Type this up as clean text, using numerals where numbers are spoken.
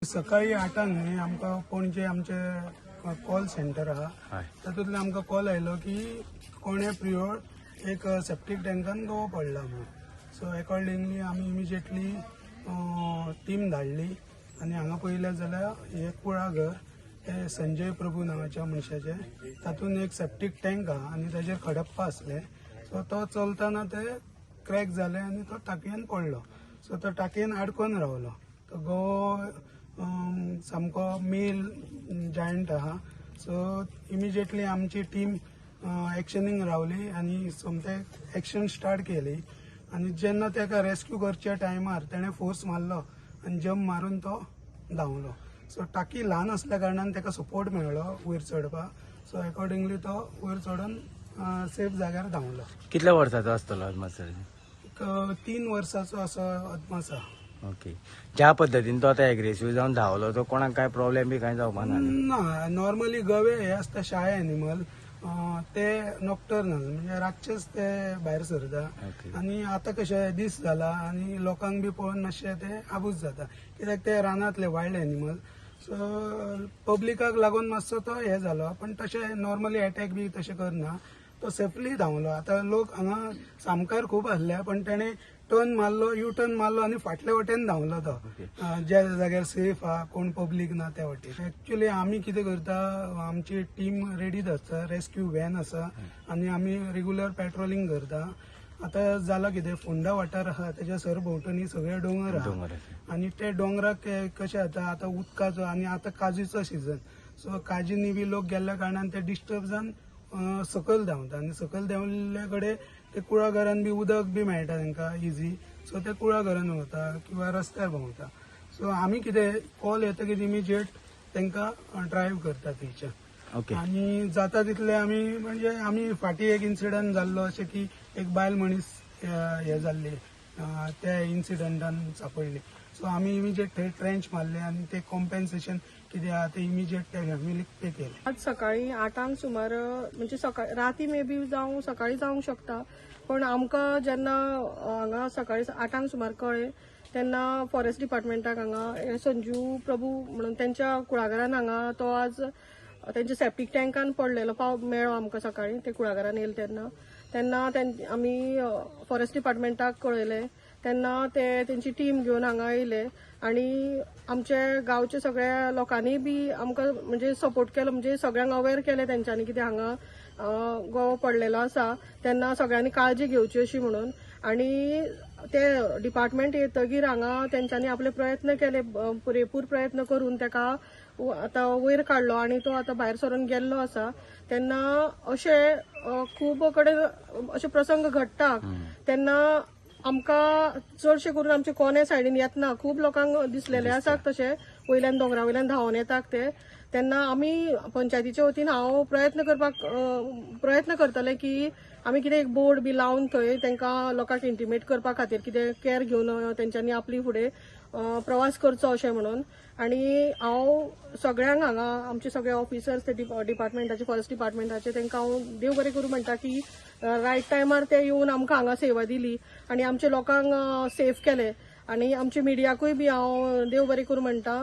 सकाळी 8 न्ही आमकां पणजे आमचे कॉल सेंटर आहा, तातूंतल्यान आमकां कॉल आयलो की कोणे प्रियोळ एक सेप्टीक टँकान गवो पडला म्हणून. सो एकॉर्डिंगली आमी इमिजिएटली टीम धाडली आनी हांगा पळयलें जाल्यार हे कुळागर हे संजय प्रभू नांवाच्या मनशाचे, तातूंत एक सेप्टीक टँक आहा आनी ताजेर खडप्पा आसले. सो तो चलतना ते क्रॅक जाले आनी तो टाकयेन पडलो. सो तो टाकयेन आडकोन रावलो. तो गवो सामको मेल जायंट आहा. सो इमिजिएटली आमची टीम एक्शनीक रावली आनी सोमते एक्शन स्टार्ट केली आनी जेन्ना ताका रेस्क्यू करच्या टायमार तेणें फोर्स मारलो आनी जंप मारून तो धांवलो. सो टाकी ल्हान असल्या कारणान ताका सपोर्ट मेळ्ळो वयर चडपाक. सो एकॉर्डिंगली तो वयर चडून सेफ जाग्यार धांवलो. कितल्या वर्साचो आसतलो अदमास सर? एक 3 वर्साचो असो अदमास आहा. ओके, ज्या पद्दतीन तो आतां एग्रेसीव जावन धांवलो, तो कोणाक काय प्रॉब्लेम बी कांय जावपा ना न्ही? ना, नॉर्मली गवे हे आसता शाय एनिमल. ते नॉक्टर्नल, म्हणजे रातचेच ते भायर सरता. आनी आतां कशें दीस जाला आनी लोकांक बी पळोवन मातशे ते आबूज जाता, कित्याक ते रानांतले वायल्ड एनिमल. सो पब्लिकाक लागून मातसो तो हे जालो, पण तशें नॉर्मली एटॅक बी तशें करना. तो सेफली धांवलो. आतां लोक हांगा सामकार खूब आसले, पण तेणे टर्न मारलो, यू टर्न मारलो आनी फाटले वटेन धांवलो तो, ज्या जाग्यार सेफ आहा, कोण पब्लीक ना त्या वटेन. एक्चुअली आमी कितें करता, आमची टीम रेडीच आसता, रेस्क्यू व्हॅन आसा आनी आमी रेगुलर पेट्रोलिंग करता. आतां जाला कितें, फोंडा वाठार आहा, तेच्या सरभोंवतणी सगळे दोंगर आहा. दोंगर आसा. आनी ते दोंगराक कशें जाता, आतां उदकाचो आनी आतां काजूचो सिजन. सो काजींनी बी लोक गेल्ल्या कारणान ते डिस्टर्ब जावन सकयल धांवता आनी सकयल देंवल्ले कडेन ते कुळागरान बी उदक बी मेळटा तांकां इजी. सो ते कुळागरान वता किंवा रस्त्यार भोंवता. सो आमी कितें, कॉल येतकीच इमिजिएट तांकां ड्रायव्ह करता थंयच्यान. आनी जाता तितले आमी, म्हणजे आमी फाटीं एक इन्सिडंट जाल्लो अशें की एक बायल मनीस हे जाल्ली, त्या इन्सिडंटान सापडली. सो आमी इमिजिएट थंय ट्रेंच मारले आनी ते कॉम्पेन्सेशन कितें आहा ते इमिजिएट त्या फॅमिलीक पे केले. आज सकाळी 8 क सुमार, म्हणजे सकाळी, राती मे बी जावं, सकाळी जावंक शकता, पण आमकां जेन्ना हांगा सकाळी 8 क सुमार कळ्ळें, तेन्ना फॉरेस्ट डिपार्टमेंटाक हांगा हे संजू प्रभू म्हणून तेंच्या कुळागरान हांगा तो आज तेंच्या सेप्टीक टँकान पडलेलो पाव मेळ्ळो आमकां. सकाळी ते कुळागरान येयले तेन्ना तेन्ना आमी फॉरेस्ट डिपार्टमेंटाक कळयलें. तेन्ना ते तेंची टीम घेवन हांगा येयले आणि आमचे गांवचे सगळ्या लोकांनी बी आमकां म्हणजे सपोर्ट केलो, म्हणजे सगळ्यांक अवेर केलें तेंच्यांनी कितें हांगा गवो पडलेलो आसा, तेन्ना सगळ्यांनी काळजी घेवची अशी म्हणून. आणि ते डिपार्टमेंट येतगीर हांगा तेंच्यांनी आपले प्रयत्न केले. पुरेपूर प्रयत्न करून तेका आतां वयर काडलो आणि तो आतां भायर सरून गेल्लो आसा. तेन्ना अशे खूब कडेन अशे प्रसंग घडटा. तेन्ना आमकां चडशे करून आमचे कोणे सायडीन येतना खूब लोकांक दिसलेले आसात तशे वयल्यान दोंगरा वयल्यान धांवन येतात ते. तेन्ना आमी पंचायतीच्या वतीन हांव प्रयत्न करतले की आमी कितें एक बोर्ड बी लावन थंय तांकां लोकांक इंटिमेट करपा खातीर कितें केअर घेवन तेंच्यांनी आपली फुडें प्रवास करचो अशें म्हणून. आनी हांव सगळ्यांक हांगा आमचे सगळे ऑफिसर्स ते डिपार्टमेंटाचे, फॉरेस्ट डिपार्टमेंटाचे, तांकां हांव देव बरें करूं म्हणटा की रायट टायमार ते येवन आमकां हांगा सेवा दिली आनी आमच्या लोकांक सेफ केले. आनी आमच्या मिडियाकूय बी हांव देव बरें करूं म्हणटा.